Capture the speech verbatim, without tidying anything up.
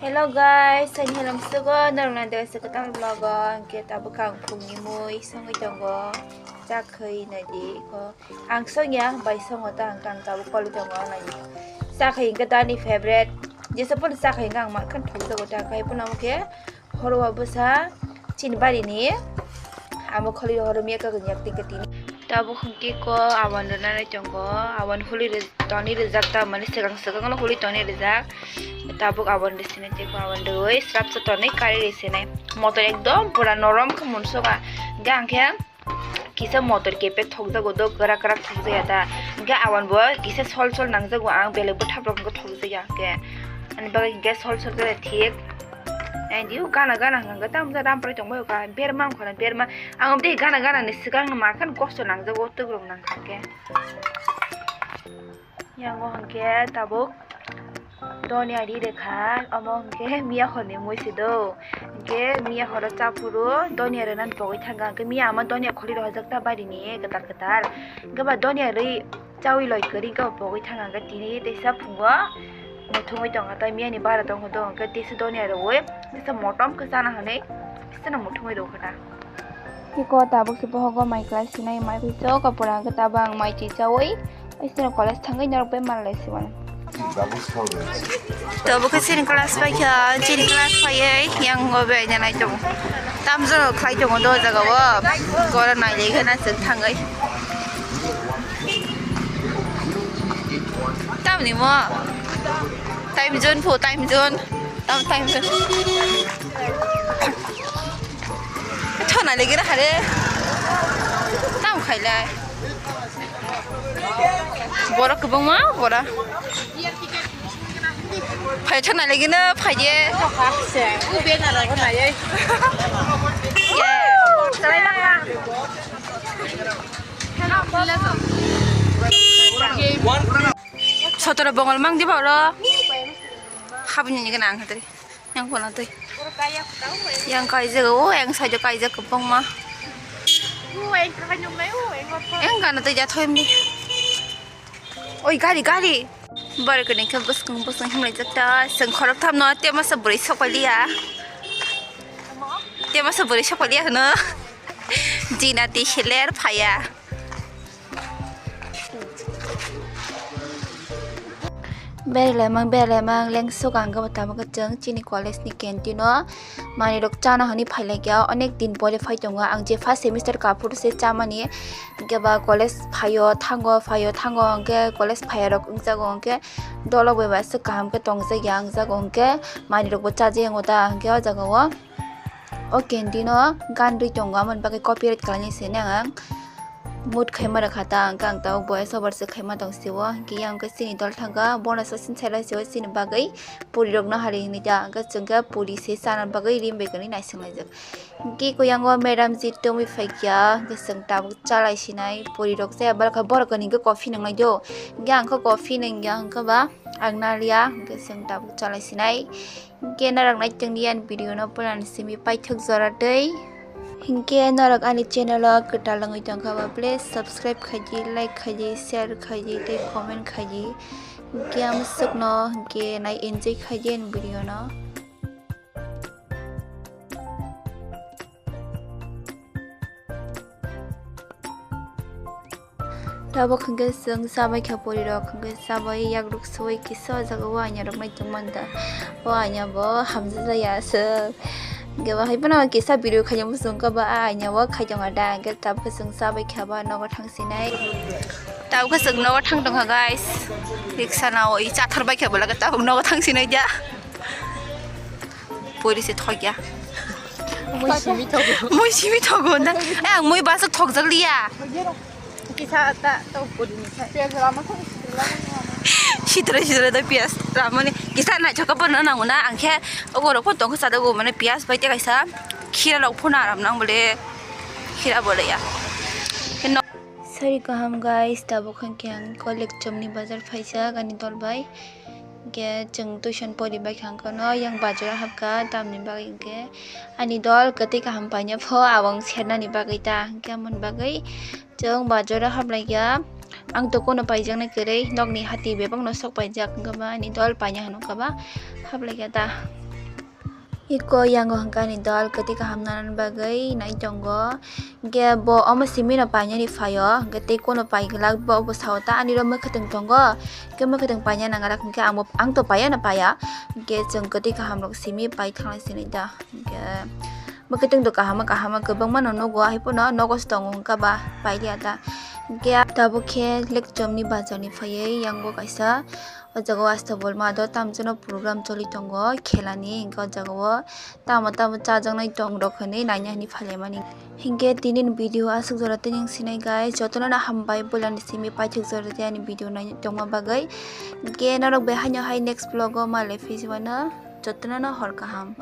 Hello guys, ani hello msugo norokna dega se kwtal vlog o, hwnkhe tabuk ang phungni mui songwi tongo, cha khwi naidi ko ang songya bai songo ta ang kang tabuk koli tongo naidi. Cha khwi hwnkhe ta ani favorite, jesa phano cha khwi hwnkhe ang mankhan thokjago ta khai phano omo khe horo o bwsa chini barini amo kholi horo miya kagwi yak tingka tini. Tabuk hwnkhe ko awan rwnani tongo, awan huli tonwi rijak ta mani swkang swkang no huli tonwi rijak. Tabuk awan rwsinai tei awan rwui srapsa tonwi kari rwsinai. Motor ekdom pura norom khe munsukha. Hwnkhe ang khe kisa motor kepek thokjago do kwrak kwrak thokjaya ta. Hwnkhe awan bo kisa sol sol nangjago ang belai bwthap rok hwnkhe thokjaya hwnkhe. Ani bagwi hwnkhe sol sol jaya thik. Ang diu gana gana hwnkhe tamjak ramprai tongbai kha berma wngkha na berma. Ang tei gana gana ni swkang no mankhan kosto nangjago twk rok nangkha khe. Yango hwnkhe tabuk donia ri rwkha, omo hwnkhe miya horni mui se do. Hwnkhe miya horo chaphuru donia rwnani pogwi thangkha, hwnkhe miya ama donia kholi rohorjak ta barini kwtal kwtal. Hwnkhe ba donia rwi chaui loi kwrwi hwnkhe bo pogwi thangkha, hwnkhe tini teisa phungo muthungwi tongkha, tai miyani bara tongkha do, hwnkhe teisa donia rwi teisa motom khe chana hwnwi teisa no muthungwi rwkha ta. Tiko tabuk se bohogo mai class sinai mai pui chok apura hwnkhe tabuk ang mai chichaui oisino college thangwi norok bai manlai siwan. Tabuk khe chini class paikha, chini class paiwi yang o bai nai tongo. Tamjano khlai tongo do jaga o, goro nailai kheno chwng thangwi. Tamni mo? Time zone pho, time zone. Tam time zone. Thona legi na hare. Tam khailai. Borok kwbangma bora. Phai thona legi na phai de. Sotoro bongol mang di boro. Habni ni gana ang hatri. Yang kono twi. Yang kaijak o, yang side o kaijak kwbangma. Yang gana twi jathoi mdi. Oi, gari, gari. Bari kene khe bwskang bwskang himlai jak ta. Seng khorok tham no, te masa bwrwi sok paliya. Te masa bwrwi sok paliya hwno. Jina ti hiler phaya. Berlaimang, berlaimang, lengsuk ang gabo tabuk chwng chini college ni canteen o manwi rok chana hwnwi phailaikha, onek din pore phai tongo. Ang je first semester kaphuru se chamani, hwnkhe ba college phaio, thango, phaio, thango, hwnkhe college phaiya rok wngjago, hwnkhe dolok bai bai se kaham khe tongjakya, wngjago, hwnkhe manwi rok bo chajakya wngwi ta, hwnkhe o jaga o. O canteen o gan rwi tongo, aboni bagwi copyright khlainai se nang ang. Mute khaima rwkha ta, hwnkhe ang tabuk voice over se khaima tong sio. Hwnkhe yang khe chini dol thangkha, bono sasing sai lai sio chini bagwi puri rokno hari hwnwi ta, hwnkhe chwng khe puri se chana bagwi rim bai kwnwi naising laijak. Hwnkhe kuyang o madam ji tongwi phaikha, hwnkhe chwng tabuk chalai sinai puri rok chaya, borok khe borok kwnwi hwnkhe coffee nwngnai do, hwnkhe ang khe coffee nungya hwnkhe ba ang naliya, hwnkhe chwng tabuk chalai sinai. Hwnkhe norok naitok ni ani video no pura ni simi paithak jora twi. Hwnkhe norok ani channel o kwtal wngwi tongkha ba, please subscribe khaidi, like khaidi, share khaidi tei comment khaidi. Hwnkhe amswk no hwnkhe nai enjoy khaidi ani video no. Tabuk hwnkhe chwng chabai kha puri rok, hwnkhe chabai yakruk sui kisa o jaga o aina rok nai tongmani da. O aina bo hamjak ya aswk. Hwnkhe bo hai phano kisa video khaina muchung kha ba a aina o khai tongo da, hwnkhe tabuk chwng chabai kha ba nogo thang sinai. Tabuk chwng nogo thang tongkha guys. Riksa na o i chathar bai kha bwlaka tabuk nogo thang sinai da. Puri se thokya. Mui simi thogo. Mui simi thogo na. Eh, ang mui basa thokjak liya. Kisa ta to puri ni sa. Piyaj rama thok sitra sitra da piyaj ramani. Kisa na choka pa na na na ang khe ogo rok pho tong sa da go mane piyaj bai te kaisa khira rok pho na ram nang bole khira bole ya. Sari kaham guys, tabuk hwnkhe ang Koilikchomni bazar phaijak ani dol bai. Hwnkhe chwng tuition poribai kha hwnkhe no yang bazar o hapkha, tamni bagwi hwnkhe ani dol kwtwi kaham paina pho abang sernani bagwi ta, hwnkhe amoni bagwi chwng bazar o haplaikha. Ang to kono paijaknai kwrwi, nokni hati bebakno sok paijak, hwnkhe ba ani dol paina hwnwi kha ba haplaikha ta. Iko yango hwnkhe ani dol kwtwi kaham nanani bagwi nai tongo. Hwnkhe bo omo simi no painani phaio, hwnkhe tei kono paiglak bo, bo sao ta ani ro mwkhwtwng tongo. Hwnkhe mwkhwtwng paina nangara hwnkhe ang bo, ang to paiya na paiya. Hwnkhe chwng kwtwi kaham rok simi pai thanglai sinai da. Hwnkhe mwkhwtwng to kaham kaham kwbangma no nugo, hai phano nogo se tongo hwnkha ba pailiya ta. Hwnkhe tabuk khe Lekchomni bazar ni phaiwi yango kaisa O jaga o Astabolma do tamjano program choli tongo khelani, hwnkhe o jaga o tamo tamo chajaknai tong rok hinwi naina hinwi phailaimani. Hinkhe tini ni video aswk jora tini wng sinai guys, jotono no hambai, puilani simi paithak jora tei ani video naina tongma bagwi. Hinkhe norok bai haino hai next vlog o malai phisiwano, jotono no hor kaham.